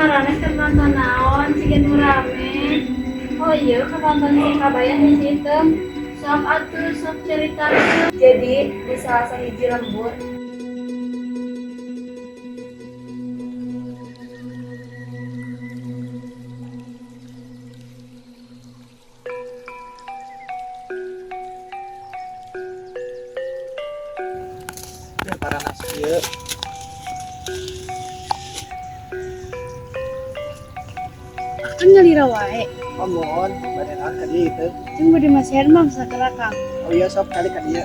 Maraneh keur nonton naon siga nu rame? Oh iya, keur nonton si Kabayan di situ. Sok atuh, sok caritakeun. Jadi di salah sahiji lembur. Ya paranas ieu. Akang nyalira wae. Oh, mohon bade naon ka dieu itu? Jeung bade masihan mah sakala, Kang. Oh iya, sok kali ka dieu.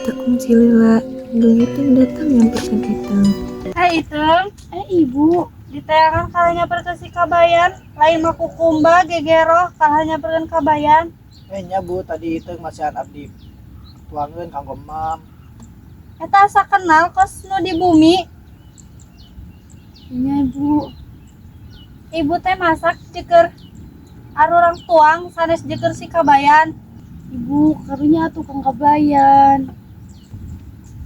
Teu kungsi lila, Indung Iteung datang nyamperkeun Iteung. Eh, Iteung, eh, Ibu, diteangan kalah nyamperkeun si Kabayan, lain mah kukumba gegeroh kalah nyamperkeun Kabayan. Eh nya, Bu, tadi Iteung masihan abdi tuangeun kanggo emam. Eta asa kenal kos nu di bumi. Nya, Ibu. Ibu teh masak jeker arurang tuang sanes jeker si Kabayan. Ibu, karunya atuh kang Kabayan.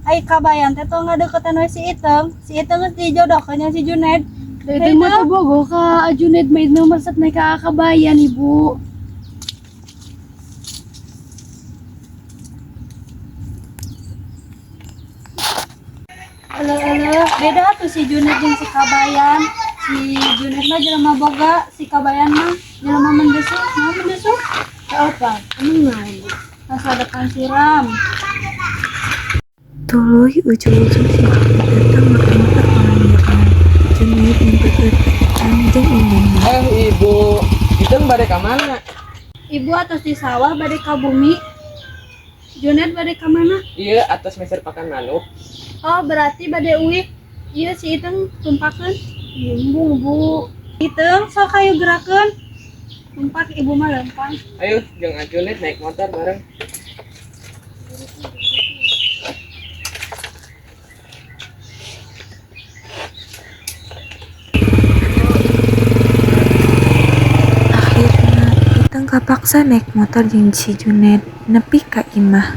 Ai Kabayan teh tong ngadeukeutan we si Iteung. Si Iteung geus dijodohkeun jeung si Juned. Da itu mah teu bogoh ka Juned mah, itu mah resep ka Kabayan, Ibu. Eleuh eleuh, beda tuh si Juned jeung si Kabayan. Si Juned mah jelema boga, si Kabayan mah jelema mendesuk. Naon mendesuk? Apa? Emang naon? Masa depan suram. Tuluy ujug-ujug si Juned datang muter-muter palanjurna. Juned nyamperkeun Iteung jeung indungna. Eh, Ibu, Iteung bade ka mana? Ibu atos di sawah bade ka bumi. Juned bade ka mana? Iya, atos meser pakan manuk. Oh, berarti bade uih. Iya, si Iteung tumpakeun. Embung, Bu. Iteung sok hayu gerakeun. Tumpak, Ibu mah lempang. Ayo, jeung Juned naik motor bareng. Akhirna Iteung kapaksa naik motor jeung si Juned nepi ka imah.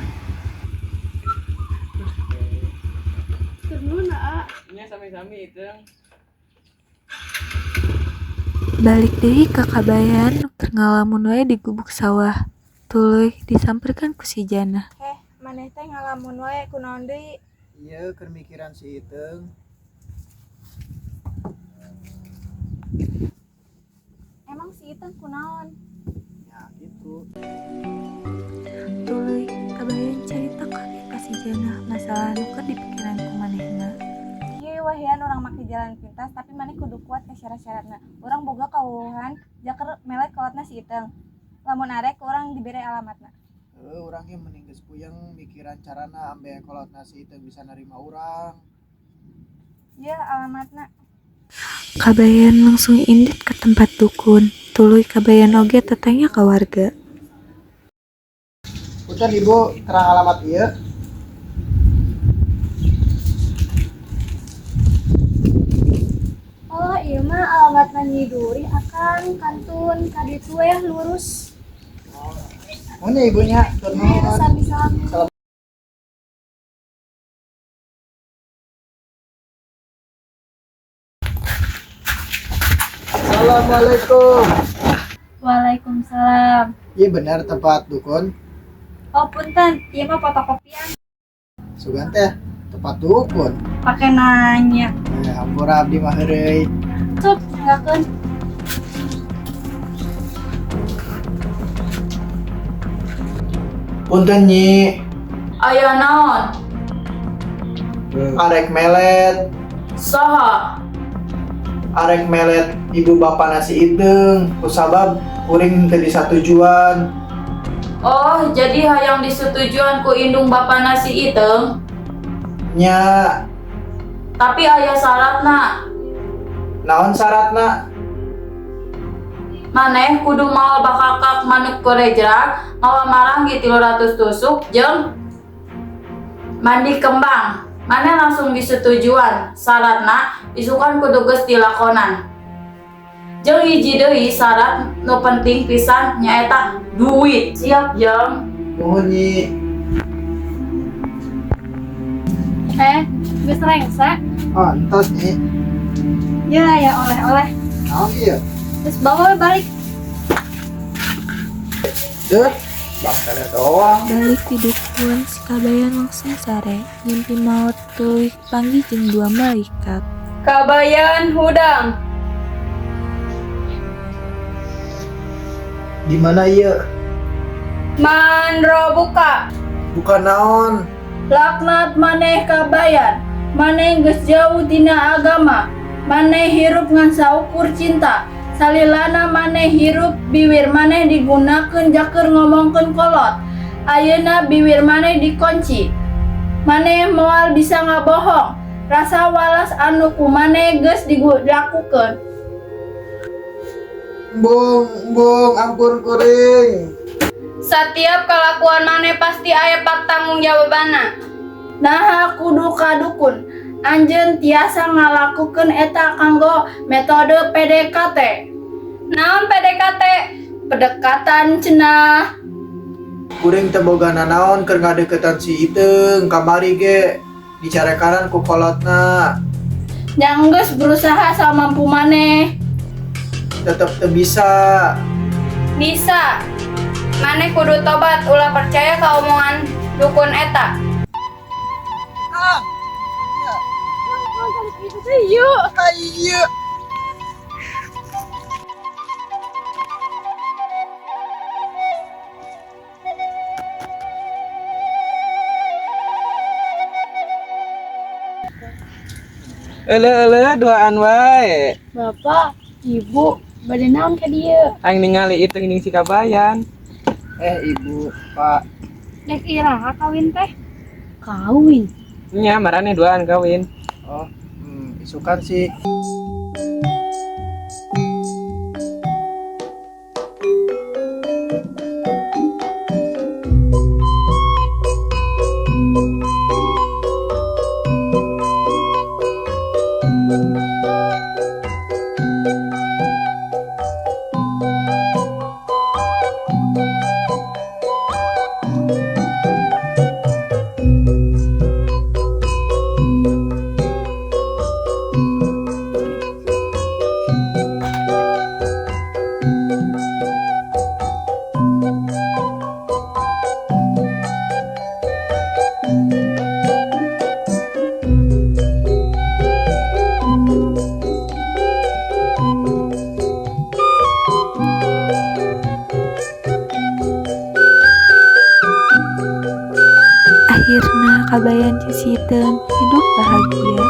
Nuhun, Aa. Nya, sami-sami, Iteung. Balik deui ka Kabayan nu keur ngalamun wae di gubuk sawah. Tuluy disamperkeun ku si Jana. Heh, maneh teh ngalamun wae kunaon deui? Ieu keur mikiran si Iteung. Emang si Iteung kunaon? Ya gitu. Tuluy Kabayan carita kabeh ka si Jana masalah nu keur dipikiran ku manehna. Ieu wahian urang make jalan pintas, tapi maneh kudu kuat ka syarat-syaratna. Urang boga kawuhan jaker melet kolotna si Iteung. Lamun arek, urang dibere alamatna. Heuh, urang ge mending geus puyeng mikiran carana ambe kolotna si Iteung bisa narima urang. Ieu alamatna. Kabayan langsung indit ka tempat dukun. Tuluy Kabayan oge tetanya ka warga. Punten, Ibu, terang alamat ieu? Oh, ieu mah alamatna Nyi Duri, Akang, kantun ka ditu we lurus. Mun ya, Ibunya, tur Iya, nuhun. sami-sami. Salam. Assalamualaikum. Waalaikumsalam. Iya benar tempat dukun? Oh, punten, ieu mah fotokopian. Sugan teh tempat dukun. Pake nanya. Eh, hampura, abdi mah heureuy. Sup, sanggakeun. Punten, Nyi, Aya naon? Arek melet, Saha? Arek melet ibu bapana si Iteung, kusabab kuring teu disatujuan. Oh, jadi hayang disetujuan ku indung bapana si Iteung? Nya. Tapi aya syaratna. Naon syaratna? Maneh kudu mawa bakakak manuk korejrak, mawa maranggi 300 tusuk jeung mandi kembang. Maneh langsung disetujuan. Syaratna isukan kudu geus dilakonan. Jeung hiji deui syarat nu penting pisan, nyaeta duit. Siap, Jeng? Nuhun, Nyi. Geus rengse. Ah, entos nih. Ya, ya oleh-oleh. Naon ieu? Terus bawa balik. Deh, bang tele doang. Balik ti dukun, si Kabayan langsung sare, ngimpi maot tuluy panggih jeung dua malaikat. Kabayan hudang. Di mana ieu? Manro buka. Bukan naon. Laknat maneh Kabayan. Maneh geus jauh tina agama. Maneh hirup ngan saukur cinta. Salilana maneh hirup biwir maneh digunakeun jaker ngomongkeun kolot. Ayeuna biwir maneh dikunci. Maneh moal bisa ngabohong. Rasa walas anu ku maneh geus dilakukeun. Embung, embung, ampun kuring. Setiap kelakuan maneh pasti aya pertanggungjawabanna. Naha kudu ka dukun. Anjeun tiasa ngalakukeun eta kanggo metode PDKT. Naon PDKT? Pendekatan cenah. Kuring teu boga nanaon keur ngadeukeutan si Iteung kamari ge dicarekaran ku kolotna. Yang geus berusaha samampu maneh. Tetep teu bisa. Bisa. Maneh kudu tobat ulah percaya ka omongan dukun eta. Ayo. Euleuh euleuh duaan wae. Bapak, Ibu, bade naon ka dieu? Aing ningali Iteung jeung si Kabayan. Ibu, Pak. Dek iraha kawin teh. Kawin. Nya maraneh duaan kawin. Oh, isukan sih. Akhirna Kabayan jeung si Iteung hidup bahagia.